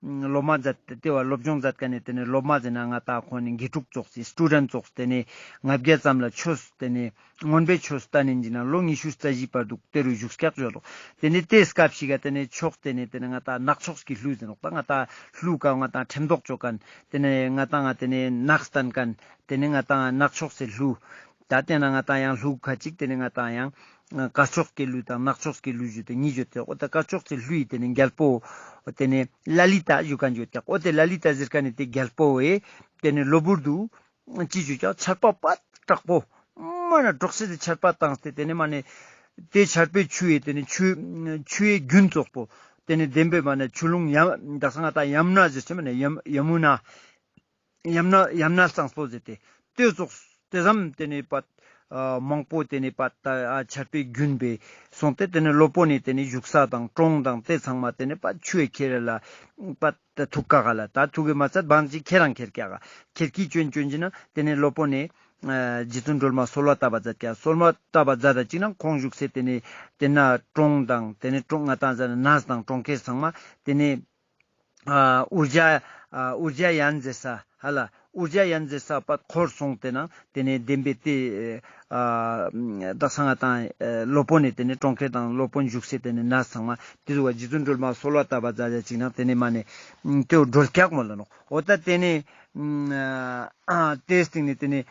སློབ་མ་མཛད་ཏེ་བ་སློབ་སྦྱོང་མཛད་མཁན་ནི་ཏེ་ནེ་སློབ་མ་ཟེར་ན་ང་ཏང་ཁོང་ནེ་དགེ་ཕྲུག་ཙོགས་སི་སི་ཊུ་ཌེན་ཊ་ཙོགས་ཏེ་ནེ་ལྔ་བརྒྱ་ཙམ་ལ་ཆོས་ཏེ་ནེ་མངོན་པའི་ཆོས་ལྟ་ནེ་ཨིན་ན་ལོ་ཉི་ཤུ་རྩ་བཞི་བར་དུ་ཏེ་རུ་བཞུགས་ཀྱག་ཞུ་ལོ། ཏེ་ནེ་ཏེ་སྐབས་ཤིག་ག་ཏེ་ནེ་ཕྱོགས་ཏེ་ནེ་ཏེ་ནེ་ང་ཏང་ནག་ཕྱོགས་ཀྱི་ཀླུ་ཟེར་ནོག། ད་ང་ཏང་ཀླུ་ཀ་ང་ཏང་ཁྲིམས་ཐོག་ཅོ་མཁན་ཏེ་ནེ་ང་ཏང་ང་ཏེ་ནེ་ནགས་སྟན་མཁན་ཏེ་ནེ་ང་ཏང་ནག་ཕྱོགས་སི་ཀླུ། ད་ཏེ་ན་ང་ཏང་ཡང་ཀླུ་ཁ་ཅིག་ཏེ་ནེ་ང་ཏང་ཡང་དཀར་ཕྱོགས་ཀྱི་ཀླུ་དང་ནག་ཕྱོགས་ཀྱི་ཀླུ་ཞུ་སྟེ་གཉིས་ཡོད་དེ། འོ་ད་དཀར་ཕྱོགས་སི་ཀླུ་ཡི་ཏེ་ནེ་རྒྱལ་པོ་ཏེ་ནེ་ལ་ལི་ཏ་ཞུ་མཁན་ཡོད་ཀྱག། འོ་ཏེ་ལ་ལི་ཏ་ཟེར་མཁན་ནི་ཏེ་རྒྱལ་པོ་བོའི་ཏེ་ནེ་གློ་བུར་དུ་ཅི་ཞུ་ཀྱག་ཆར་པ་པད་དྲག་པོ་མ་ན་དྲོག་སེ་ཏེ་ཆར་པ་བཏང་སྟེ་ཏེ་ནེ་མ་ནེ་ཏེ་ཆར་པའི་ཆུ་ཡི་ཏེ་ནེ་ཆུ་ཆུའི་རྒྱུན་ཙོགས་པོ་ཏེ་ནེ་བདེན་པའི་མ་ནེ་ཆུ་ཀླུང་ཡམ་དག་ས་ང་ཏང་ཡམ་ན་ཟེར་ཆེ་མ་ནེ་ཡམ་ཡ་མུ་ན་ཡམ་ན་ཡམ་ན་གཙང་པོ་ཟེར་ཏེ་ཏེ་ཙོགས་ཏེ་ཙམ་ཏེ་ནེ་པད་ཨ་མང་པོ་ཏེ་ནེ་པད་ཨ་ཆར་པའི་རྒྱུན་པའི་སོང་སྟེ་ཏེ་ནེ་སློབ་དཔོན་ནི་ཏེ་ནེ་བཞུགས་ས་དང་གྲོང་དང་ཏེ་ཚང་མ་ཏེ་ནེ་པད་ཆུའི་ཁྱེར་ལ་པད་ད་ཐུག་ཀ་ག་ལ་ད་ཐུག་གི་མ་ཚད་བང་ཅིག་ཁྱེར་རང་ཁྱེར་ཀྱག་ག། ཁྱེར་ཀི་ཅོན་ཅོན་ཅི་ན་ཏེ་ནེ་སློབ་དཔོན་ནེ་ཨ་རྗེ་བཙུན་སྒྲོལ་མ་གསོལ་བ་བཏབ་པ་མཛད་ཀྱག། གསོལ་བ་བཏབ་པ་མཛད་ད་ཅིག་ན་ཁོང་བཞུགས་སའི་ཏེ་ནེ་ཏེ་ན་གྲོང་དང་ཏེ་ནེ་གྲོང་ང་ཏང་ཟེར་ན་ནགས་དང་གྲོང་ཁྱེར་ཚང་མ་ཏེ་ནེ་ཨ་ཨུར་ཇ་ཨ་ཨུར་ཇ་ཡན་ཟེར་ས་ཧ་ལ། ཨུར་ཇ་ཡན་ཟེར་ས་པད་འཁོར་སོང་སྟེ་ན་ཏེ་ནེ་བདེན་པའི་ཏེ་ཨ་དག་ས་ང་ཏང་ཨ་སློབ་དཔོན་ནི་ཏེ་ནེ་གྲོང་ཁྱེར་དང་སློབ་དཔོན་བཞུགས་སའི་ཏེ་ནེ་ནགས་ཚང་མ་ཏེ་ཟུག་ག་རྗེ་བཙུན་སྒྲོལ་མ་གསོལ་བ་བཏབ་པ་མཛད་ཅིག་ན་ཏེ་ནེ་མ་ནེ་ཏེ་བོ་སྒྲོལ་ཀྱག་མོལ་ལ་ནོག། འོ་ད་ཏེ་ནེ་ཨ་ཏེ་སྟིང་ནེ་ཏེ་ནེ་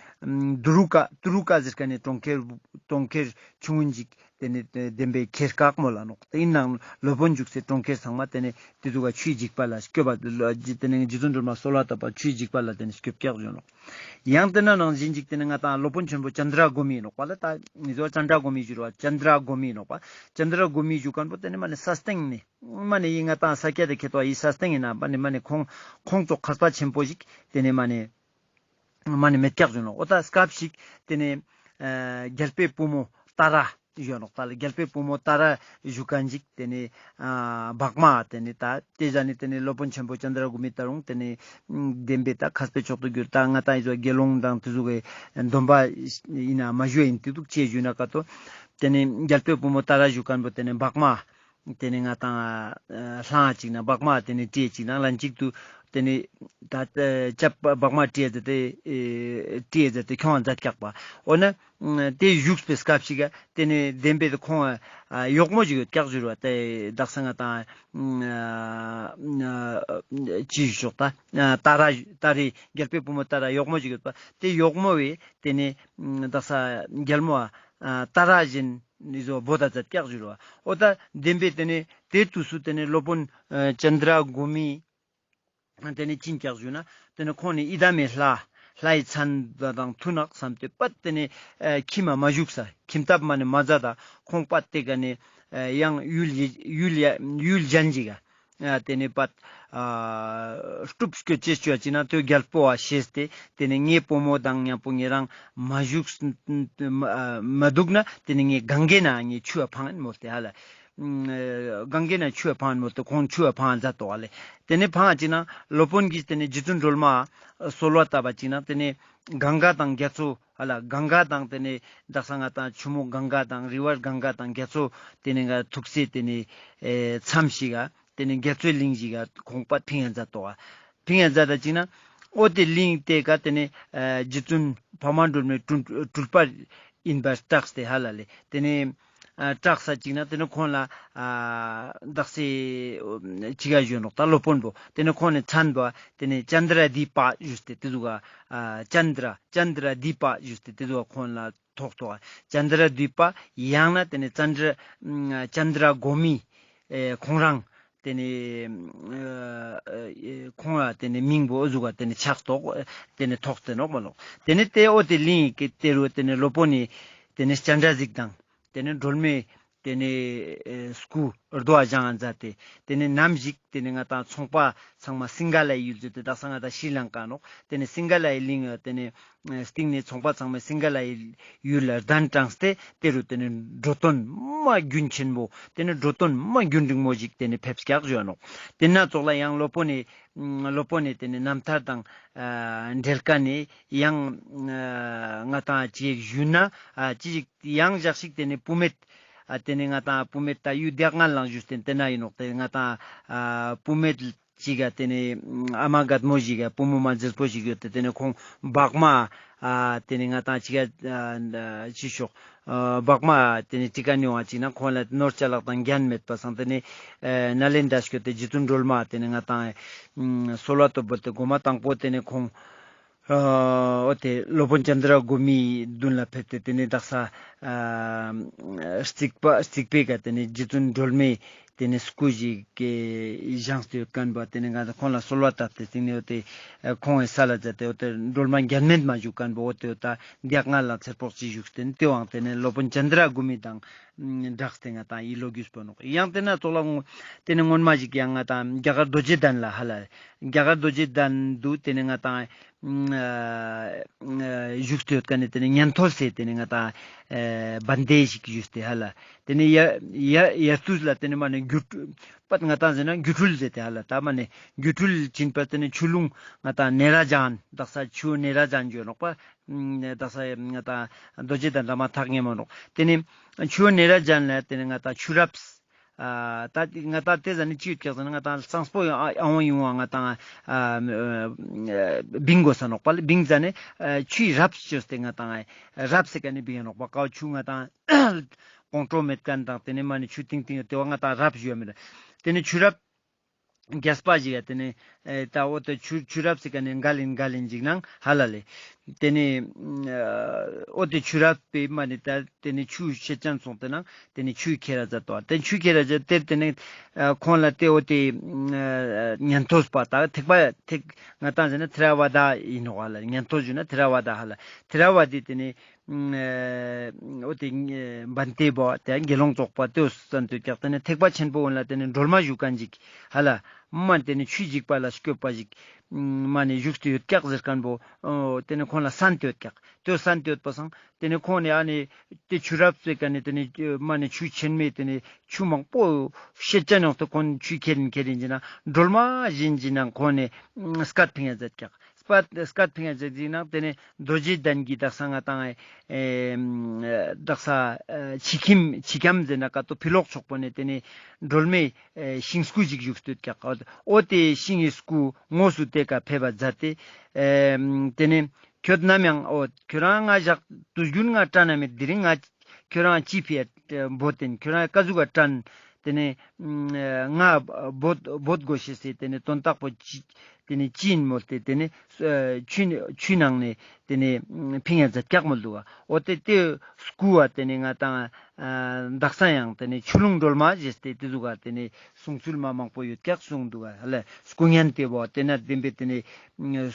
དུ་རུ་ཀ་དུ་རུ་ཀ་ཟེར་མཁན་ནི་གྲོང་ཁྱེར་གྲོང་ཁྱེར་ཆུང་ངུན་ཅིག་ཏེ་ནེ་བདེན་པའི་ཁྱེར་ཀྱག་མོལ་ལ་ནོག། ཏེ་ཨིན་ནའང་སློབ་དཔོན་བཞུགས་སའི་གྲོང་ཁྱེར་ཚང་མ་ཏེ་ནེ་ཏེ་ཟུག་ག་ཆུའི་འཇིགས་པ་ལ་སྐྱོབ་པ་ཏེ་ནེ་རྗེ་བཙུན་སྒྲོལ་མ་གསོལ་བ་བཏབ་པ་ཆུའི་འཇིགས་པ་ལ་ཏེ་ནེ་སྐྱོབ་ཀྱག་ཞུ་ནོག། ཡང་ཏེ་ན་ནང་བཞིན་ཅིག་ཏེ་ནེ་ང་ཏང་སློབ་དཔོན་ཆེན་པོ་ཙནྡྲ་གོ་མི་ནོག་པ་ལ། ད་ཨི་ཟོ་ཙནྡྲ་གོ་མི་ཞུ་རུ་བ་ཙནྡྲ་གོ་མི་ནོག་པ། ཙནྡྲ་གོ་མི་ཞུ་མཁན་པོ་ཏེ་ནེ་མ་ནེ་ས་སྟེང་ནེ་མ་ནེ་ཨི་ང་ཏང་ས་སྐྱ་ཏེ་ཁེ་ཏོ་ཨི་ས་སྟེང་ཨིན་ན་མ་ནེ་མ་ནེ་ཁོང་ཁོང་ཙོགས་མཁས་པ་ཆེན་པོ་ཞིག་ཏེ་ནེ་མ་ནེ་མ་ནེ་མེད་ཀྱག་ཞུ་ནོག། འོ་ད་སྐབས་ཤིག་ཏེ་ནེ་ཨ་རྒྱལ་པོའི་བུ་མོ་ཏཱ་ར་ཞུ་ནོག། ད་རྒྱལ་པོའི་བུ་མོ་ཏཱ་ར་ཞུ་མཁན་ཅིག་ཏེ་ནེ་ཨ་བག་མ་ཏེ་ནེ་ད་ཏེ་ཟ་ནེ་ཏེ་ནེ་སློབ་དཔོན་ཆེན་པོ་ཙནྡྲ་གོ་མི་ད་རུང་ཏེ་ནེ་བདེན་པའི་ད་མཁས་པའི་མཆོག་ཏུ་གྱུར་ད་ང་ཏང་ཨི་ཟོ་དགེ་སློང་དང་ཏེ་ཟུག་གི་སྡོམ་པ་ཨིན་ན་མ་ཞུ་ཨིན་ཏེ་འདུག་ཅེས་ཞུ་ན་ཀ་ཏོ། ཏེ་ནེ་རྒྱལ་པོའི་བུ་མོ་ཏཱ་ར་ཞུ་མཁན་པོ་ཏེ་ནེ་བག་མ་ཏེ་ནེ་ང་ཏང་ཨ་ལྷང་ཅིག་ན་བག་མ་ཏེ་ནེ་བྲིས་ཅིག་ན་ལན་ཅིག་ཏུ་ཏེ་ནེ་ད་ཨ་ཅབ་བག་མ་བྲིས་ཟེར་ཏེ་ཨེ་བྲིས་ཟེར་ཏེ་ཁྱོང་མཛད་ཀྱག་པ། འོ་ན་ཏེ་བཞུགས་པའི་སྐབས་ཤིག་ག་ཏེ་ནེ་བདེན་པའི་ཏེ་ཁོང་ཨ་གཡོག་མོ་ཞིག་ཡོད་ཀྱག་ཞུ་རུ་བ་ཏེ་དག་ས་ང་ཏང་ཨ་ཅི་ཞུ་ཤོག་ད་ཏཱ་ར་ཏཱ་རེ་རྒྱལ་པོའི་བུ་མོ་ཏཱ་ར་གཡོག་མོ་ཞིག་ཡོད་པ། ཏེ་གཡོག་མོ་བས་ཏེ་ནེ་དག་ས་རྒྱལ་མོ་ཨ་ཏཱ་ར་བཞིན་ཨི་ཟོ་བོ་ད་མཛད་ཀྱག་ཞུ་རུ་བ། འོ་ད་བདེན་པའི་ཏེ་ནེ་ཏེ་དུས་སུ་ཏེ་ནེ་སློབ་དཔོན་ཨ་ཙནྡྲ་གོ་མི་ཏེ་ནེ་ཅི་ཨིན་ཀྱག་ཞུ་ན་ཏེ་ནེ་ཁོང་ནི་ཡི་དམ་མི་ལྷ་ལྷའི་མཚན་དང་མཐུན་ནག་བསམ་སྟེ་པད་ཏེ་ནེ་ཨ་ཁྱིམ་མ་མ་བཞུགས་ས་ཁྱིམ་ཐབ་མ་ནེ་མ་མཛད་ད་ཁོང་པད་ཏེ་ཀ་ནེ་ཨ་ཡང་ཡུལ་ཡུལ་ཡུལ་གཞན་ཅིག་ག་ ཨ་ཏེ་ནེ་པད་ཨ་སྐྲུབ་སྐྱོད་ཅེས་ཅོ་ཅིག་ན་ཏེ་གྱལ་པོ་བ་ཤེས་ཏེ་ཏེ་ནེ་ངའེ་བུ་མོ་དང་ཉམ་པོ་ཉེ་རང་མ་ཞུགས་མ་མ་དུག་ན་ཏེ་ནེ་ངའེ་གངྒཱའི་ནང་ངའེ་ཆུའ་ཕང་ཨིན་མོལ་ཏེ་ཧ་ལ། གངྒཱའི་ནང་ཆུའ་ཕང་ཨིན་མོལ་ཏེ་ཁོང་ཆུའ་ཕང་ཛད་དོ་ཧ་ལ། ཏེ་ནེ་ཕང་ཅིག་ན་སློབ་དཔོན་གྱིས་ཏེ་ནེ་རྗེ་བཙུན་སྒྲོལ་མ་གསོལ་བ་བཏབ་པ་ཅིག་ན་ཏེ་ནེ་གངྒཱ་དང་རྒྱ་མཚོ་ཧ་ལ་གངྒཱ་དང་ཏེ་ནེ་དག་ས་ང་ཏང་ཆུ་མོ་གངྒཱ་དང་རི་བར་གངྒཱ་དང་རྒྱ་མཚོ་ཏེ་ནེ་ང་ཐུག་སའེ་ཏེ་ནེ་ཨེ་མཚམས་ཤིག་ག་ཏེ་ནེ་རྒྱ་མཚོའི་གླིང་ཞིག་ག་ཁོང་པད་ཕིང་ཡ་ཛད་དོ་ག། ཕིང་ཡ་ཛད་ད་ཅིག་ན་འོ་ཏེ་གླིང་ཏེ་ཀ་ཏེ་ནེ་ཨ་རྗེ་བཙུན་འཕགས་མ་སྒྲོལ་མའི་སྤྲུལ་སྤྲུལ་པ་ཨིན་པར་གྲགས་ཏེ་ཧ་ལ་ལེ། ཏེ་ནེ་ཨ་གྲགས་ས་ཅིག་ན་ཏེ་ནེ་ཁོང་ལ་ཨ་དག་ས་ཅིག་ག་ཞུ་ནོག་ད་སློབ་དཔོན་པོ་ཏེ་ནེ་ཁོང་ནེ་མཚན་པོ་ཏེ་ནེ་ཙནྡྲ་དྷི་པ་ཞུས་ཏེ་ཏེ་ཟུག་ག་ཨ་ཙནྡྲ་ཙནྡྲ་དྷི་པ་ཞུས་ཏེ་ཏེ་ཟུག་ག་ཁོང་ལ་ཐོགས་ཏོག་ཙནྡྲ་དྷི་པ་ཡང་ན་ཏེ་ནེ་ཙནྡྲ་ཙནྡྲ་གོ་མི་ཨེ་ཁོང་རང་ཏེ་ནེ་ཨ་ཨ་ཁོང་ལ་ཏེ་ནེ་མིང་པོ་འོ་ཟུག་ག་ཏེ་ནེ་ཆགས་ཏོག་ཏེ་ནེ་ཐོགས་ཏེ་ནོག་མ་ནོག། ཏེ་ནེ་ཏེ་འོ་ཏེ་གླིང་གི་ཏེ་རུ་ཏེ་ནེ་སློབ་དཔོན་ནི་ཏེ་ནེ་སྤྱན་རས་གཟིགས་དང་ཏེ་ནེ་སྒྲོལ་མའི་ཏེ་ནེ་ཨེ་སྐུ་རྡོ་བ་བཞེངས་ཛད་དེ་ཏེ་ནེ་ནམ་ཞིག་ཏེ་ནེ་ང་ཏང་ཚོང་པ་ཚང་མ་སིང་ག་ལའི་ཡུལ་ཟེར་ཏེ་དག་ས་ང་ཏང་ཤྲི་ལང་ཀ་ནོག། ཏེ་ནེ་སིང་ག་ལའི་གླིང་ཏེ་ནེ་སྟིང་ནེ་ཚོང་པ་ཚང་མའི་སིང་ག་ལའི་ཡུལ་ལ་གདན་དྲངས་ཏེ་ཏེ་རུ་ཏེ་ནེ་འགྲོ་དོན་མ་རྒྱུན་ཆེན་པོ་ཏེ་ནེ་འགྲོ་དོན་མ་རྒྱུན་རིང་མོ་ཞིག་ཏེ་ནེ་ཕེབས་སྐྱག་ཞུ་ནོག། ཏེ་ན་ཙོགས་ལ་ཡང་སློབ་དཔོན་ནི་སློབ་དཔོན་ནི་ཏེ་ནེ་རྣམ་ཐར་དང་ཨ་འབྲེལ་ཀ་ནེ་ཡང་ཨ་ང་ཏང་ཅིག་ཞུས་ན་ཨ་ཅིག་ཡང་ཞག་ཞིག་ཏེ་ནེ་བུད་མེད་ཨ་ཏེ་ནེ་ང་ཏང་བུད་མེད་ད་ཡུལ་དེ་ང་ལང་ཞུས་ཏེ་ཏེ་ན་ཨིན་ནོག། ཏེ་ང་ཏང་ཨ་བུད་མེད་ཅིག་ག་ཏེ་ནེ་ཨ་མ་རྒད་མོ་ཞིག་ག་བུ་མོ་མ་མཛེས་པོ་ཞིག་ཡོད་དེ་ཏེ་ནེ་ཁོང་བག་མ་ཨ་ཏེ་ནེ་ང་ཏང་ཅིག་ག་ཨ་ཅི་ཤོག་ཨ་བག་མ་ཏེ་ནེ་ཅིག་ག་ནི་བ་ཅིག་ན་ཁོང་ལ་ནོར་ཅ་ལག་དང་རྒྱན་མེད་པ་སང་ཏེ་ནེ་ཨ་ནཱ་ལེནྡྲ་སྐྱོད་དེ་རྗེ་བཙུན་སྒྲོལ་མ་ཏེ་ནེ་ང་ཏང་ཨ་གསོལ་བ་བཏབ་པ་ཏེ་གོ་མ་དང་པོ་ཏེ་ནེ་ཁོང་ཨ་འོ་ཏེ་སློབ་དཔོན་ཙནྡྲ་གོ་མིའི་མདུན་ལ་ཕེབས་ཏེ་ཏེ་ནེ་དག་ས་ཨ་རྩིག་པ་རྩིག་པའི་ཀ་ཏེ་ནེ་རྗེ་བཙུན་སྒྲོལ་མའི་ཏེ་ནེ་སྐུ་ཞིག་གི་བཞེངས་ཏེ་ཡོད་ཁན་པོ་ཏེ་ནེ་ང་ཏང་ཁོང་ལ་གསོལ་བ་བཏབ་སྟེ་ཏེ་ནེ་འོ་ཏེ་ཁོང་ངི་ས་ལ་མཛད་དེ་འོ་ཏེ་སྒྲོལ་མ་རྒྱན་མེད་མ་བཞུགས་ཁན་པོ་འོ་ཏེ་འོ་ད་འདི་ཡག་ང་ལ་ཚེར་པོག་ཅིག་བཞུགས་ཏེ་ཏེ་བང་ཏེ་ནེ་སློབ་དཔོན་ཙནྡྲ་གོ་མི་དང་སྦྲགས་ཏེ་ང་ཏང་ཡི་ལོ་རྒྱུས་པོ་ནོག། ཡང་ཏེ་ན་ཙོགས་ལ་ཏེ་ནེ་སྔོན་མ་ཞིག་ཡང་ང་ཏང་རྒྱ་གར་རྡོ་རྗེ་གདན་ལ་ཧ་ལ་རྒྱ་གར་རྡོ་རྗེ་གདན་དུ་ཏེ་ནེ་ང་ཏང་ཨ་ཨ་བཞུགས་ཏེ་ཡོད་ཁན་ནི་ཏེ་ནེ་ཉན་ཐོས་སི་ཏེ་ནེ་ང་ཏང་ཨ་བན་དེ་ཞིག་བཞུགས་ཏེ་ཧ་ལ། ཏེ་ནེ་ཡ་ཡ་ཡ་དུས་ལ་ཏེ་ནེ་མ་ནེ་སྒྱུ་འཕྲུལ་པད་ང་ཏང་ཟེར་ན་སྒྱུ་འཕྲུལ་ཟེར་ཏེ་ཧ་ལ་ད་མ་ནེ་སྒྱུ་འཕྲུལ་ཅིན་པ་ཏེ་ནེ་ཆུ་ཀླུང་ང་ཏང་ནེ་ར་ཛཱན་དག་ས་ཆུ་ནེ་ར་ཛཱན་ཡོད་ནོག་པ། དག་ས་ང་ཏང་རྡོ་རྗེ་གདན་ལ་མ་ཐག་ཉེ་མོ་ནོག། ཏེ་ནེ་ཆུ་ནེ་ར་ཛཱན་ལ་ཏེ་ནེ་ང་ཏང་ཆུ་རབས་ཨ་ད་ང་ཏང་ཏེ་ཟ་ནེ་ཅི་ཡོད་ཀྱག་ཟེར་ན་ང་ཏང་གཙང་པོ་ཨ་ཨ་བོ་ཡོང་བ་ང་ཏང་ཨ་བིང་གོས་ས་ནོག་པ་ལེ། བིང་ཟ་ནེ་ཨ་ཆུའི་རབས་ཅོས་ཏེ་ང་ཏང་ཨ་རབས་སི་ཀ་ནེ་བིང་ཡ་ནོག་པ། ཀའོ་ཆུ་ང་ཏང་ཀོང་ཀྲོ་མེད་ཁན་དང་ཏེ་ནེ་མ་ནེ་ཆུ་ཏིང་ཏིང་ཡོད་ཏེ་བ་ང་ཏང་རབས་ཞུ་ཡ་མེད། ཏེ་ནེ་ཆུ་རབས་རྒྱས་པ་ཞིག་ཡ་ཏེ་ནེ་ཨེ་ད་འོ་ཏེ་ཆུ་ཆུ་རབས་སི་ཀ་ནེ་འགལ་ཨིན་འགལ་ཨིན་ཅིག་ནང་ཧ་ལ་ལེ། ཏེ་ནེ་ཨ་འོ་ཏེ་ཆུ་རབས་པའི་མ་ནེ་ད་ཏེ་ནེ་ཆུ་ཤེད་ཅན་སོང་ཏེ་ནང་ཏེ་ནེ་ཆུ་ཁྱེར་ར་ཛད་དོ། ཏེ་ཆུ་ཁྱེར་ར་ཛད་དེ་ཏེ་ནེ་ཨ་ཁོང་ལ་ཏེ་འོ་ཏེ་ཨ་ཉན་ཐོས་པ་ད་ཐེག་པ་ཐེག་ང་ཏང་ཟེར་ན་ཐེ་ར་ཝ་ད་ཨིན་ནོག་ཧ་ལ། ཉན་ཐོས་ཞུ་ན་ཐེ་ར་ཝ་ད་ཧ་ལ། ཐེ་ར་ཝ་ད་ཏེ་ནེ་ཨ་འོ་ཏེ་བན་དེ་བོ་ཏེ་དགེ་སློང་ཚོགས་པ་ཏེ་བོ་སན་ཏེ་ཡོད་ཀྱག། ཏེ་ནེ་ཐེག་པ་ཆེན་པོ་འོན་ལ་ཏེ་ནེ་སྒྲོལ་མ་བཞུགས་ཁན་ཅིག་ཧ་ལ། མ་ཏེ་ནེ་ཆུའི་འཇིགས་པ་ལ་སྐྱོབ་པ་ཞིག་མ་ནེ་བཞུགས་ཏེ་ཡོད་ཀྱག་ཟེར་ཁན་པོ་ཨོ་ཏེ་ནེ་ཁོང་ལ་སན་ཏེ་ཡོད་ཀྱག། ཏེ་བོ་སན་ཏེ་ཡོད་པ་སང་ཏེ་ནེ་ཁོང་ནེ་ཨ་ནེ་ཏེ་ཆུ་རབས་སི་ཀ་ནེ་ཏེ་ནེ་མ་ནེ་ཆུ་ཆེན་མོའི་ཏེ་ནེ་ཆུ་མང་པོ་ཤེད་ཅན་ཡོང་སྟེ་ཁོང་ཆུ་ཁྱེར་ཨིན་ཁྱེར་ཨིན་ཅིག་ནང་སྒྲོལ་མ་བཞིན་ཅིག་ནང་ཁོང་ནེ་སྐད་ཕིང་ཡ་ཛད་ཀྱག། སྐད་སྐད་ཕིང་ཡ་ཅིག་ནང་ཏེ་ནེ་རྡོ་རྗེ་གདན་གྱི་དག་ས་ང་ཏང་ཨེ་དག་ས་ཨེ་ཕྱི་ཁྱིམ་ཕྱི་ཁྱམས་ཟེར་ན་ཀ་ཏོ་ཕི་ལོག་ཕྱོགས་པོ་ནེ་ཏེ་ནེ་སྒྲོལ་མའི་ཨེ་ཤིང་སྐུ་ཞིག་བཞུགས་ཏེ་ཡོད་ཀྱག། འོ་ཏེ་ཤིང་ངི་སྐུ་དངོས་སུ་ཏེ་ཀ་ཕེབས་པ་མཛད་དེ་ཨེ་ཏེ་ནེ་ཁྱོད་ནམ་ཡང་འོ་ཁྱོད་རང་ང་ཞག་དུས་རྒྱུན་ང་དྲན་ན་མེད། དེ་རིང་ང་ཁྱོད་རང་ཅི་ཕི་ཡ་བོ་ཏེན་ཁྱོད་རང་ཀ་ཟུག་ག་དྲན། ཏེ་ནེ་ང་བོད་བོད་གོ་ཤེས་སི་ཏེ་ནེ་དོན་དག་པོ་ཅི་ཏེ་ནེ་ཅི་ཨིན་མོལ་ཏེ་ཏེ་ནེ་ཆུ་ཆུ་ནང་ནེ་ཏེ་ནེ་ཕིང་ཡ་ཛད་ཀྱག་མོལ་དུག་ག། འོ་ཏེ་ཏེ་སྐུ་བ་ཏེ་ནེ་ང་ཏང་དག་ས་ཡང་ཏེ་ནེ་ཆུ་ཀླུང་སྒྲོལ་མ་ཞེས་ཏེ་ཏེ་ཟུག་ག་ཏེ་ནེ་གསུང་ཚུལ་མ་མང་པོ་ཡོད་ཀྱག་གསུངས་དུག་ག་ལེ། སྐུ་བརྙན་ཏེ་བོ་ཏེ་ན་བདེན་པའི་ཏེ་ནེ་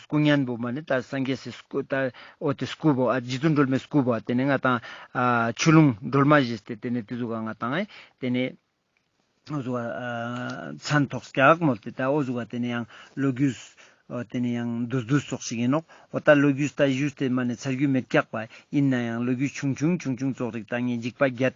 སྐུ་བརྙན་པོ་མ་ནེ་ད་སངས་རྒྱས་སི་སྐུ་ད་འོ་ཏེ་སྐུ་བོ་ཨ་རྗེ་བཙུན་སྒྲོལ་མའི་སྐུ་བོ་ཏེ་ནེ་ང་ཏང་ཨ་ཆུ་ཀླུང་སྒྲོལ་མ་ཞེས་ཏེ་ཏེ་ནེ་ཏེ་ཟུག་ག་ང་ཏང་ཨེ་ཏེ་ནེ་ འོ་ཟུག་ག་མཚན་ཐོགས་ཀྱག་མོལ་ཏེ་ད་འོ་ཟུག་ག་ཏེ་ནེ་ཡང་ལོ་རྒྱུས་ཏེ་ནེ་ཡང་དུས་དུས་ཙོགས་ཤིག་ཨིན་ནོག། འོ་ད་ལོ་རྒྱུས་ད་ཞུས་ཏེ་མ་ནེ་ཚར་རྒྱུ་མེད་ཀྱག་པ། ཨིན་ནའང་ལོ་རྒྱུས་ཆུང་ཆུང་ཆུང་ཆུང་ཙོགས་རིག་ད་ངས་འཇིགས་པ་བརྒྱད་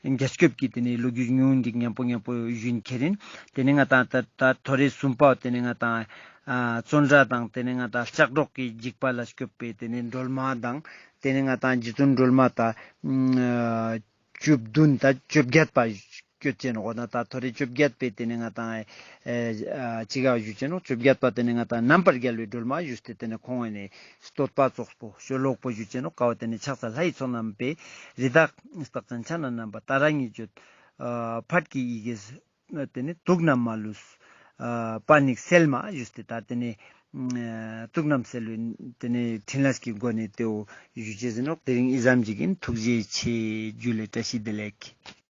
བརྒྱད་སྐྱོབ་ཀྱི་ཏེ་ནེ་ལོ་རྒྱུས་ཉུང་ངུན་ཞིག་ཉམ་པོ་ཉམ་པོ་ཞུ་ཁན་ཨིན། ཏེ་ནེ་ང་ཏང་ད་ད་ཐོ་རེ་གསུམ་པ་ཏེ་ནེ་ང་ཏང་ཨ་བཙོན་ར་དང་ཏེ་ནེ་ང་ཏང་ལྕགས་སྒྲོག་གི་འཇིགས་པ་ལ་སྐྱོབ་པའི་ཏེ་ནེ་སྒྲོལ་མ་དང་ཏེ་ནེ་ང་ཏང་རྗེ་བཙུན་སྒྲོལ་མ་ད་ཨ་བཅུ་བདུན་ད་བཅོ་བརྒྱད་པ་སྐྱོད་ཅེ་ནོག། འོ་ན་ད་ཐོ་རེ་བཅོ་བརྒྱད་པའི་ཏེ་ནེ་ང་ཏང་ཨེ་ཨ་ཅི་ག་ཞུ་ཅེ་ནོག། བཅོ་བརྒྱད་པ་ཏེ་ནེ་ང་ཏང་རྣམ་པར་རྒྱལ་བའི་སྒྲོལ་མ་ཞུས་ཏེ་ཏེ་ནེ་ཁོང་ཨེ་ནེ་བསྟོད་པ་ཙོགས་པོ་ཤོ་ལོག་པོ་ཞུ་ཅེ་ནོག། ཀ་བོ་ཏེ་ནེ་ཕྱག་འཚལ་ལྷའི་ཚོགས་རྣམས་པས། རི་དྭགས་རྟགས་ཅན་ཕྱག་ན་བསྣམས་པ་ཏཱ་ར་གཉིས་བརྗོད། ཨ་ཕཊ་ཀྱི་ཡི་གེས་ཏེ་ནེ་དུག་རྣམས་མ་ལུས། ཨ་པཱ་ནིས་སེལ་མ་ཞུས་ཏེ་ད་ཏེ་ནེ་ཨ་དུག་རྣམས་སེལ་བའི་ཏེ་ནེ་ཕྲིན་ལས་ཀྱི་སྒོ་ནས་ཏེའོ་ཞུ་ཅེས་ཨིན་ནོག། དེ་རིང་ཨི་ཙམ་ཞིག་ཨིན། ཐུགས་རྗེ་ཆེ། ཇུ་ལེ། བཀྲ་ཤིས་བདེ་ལེགས།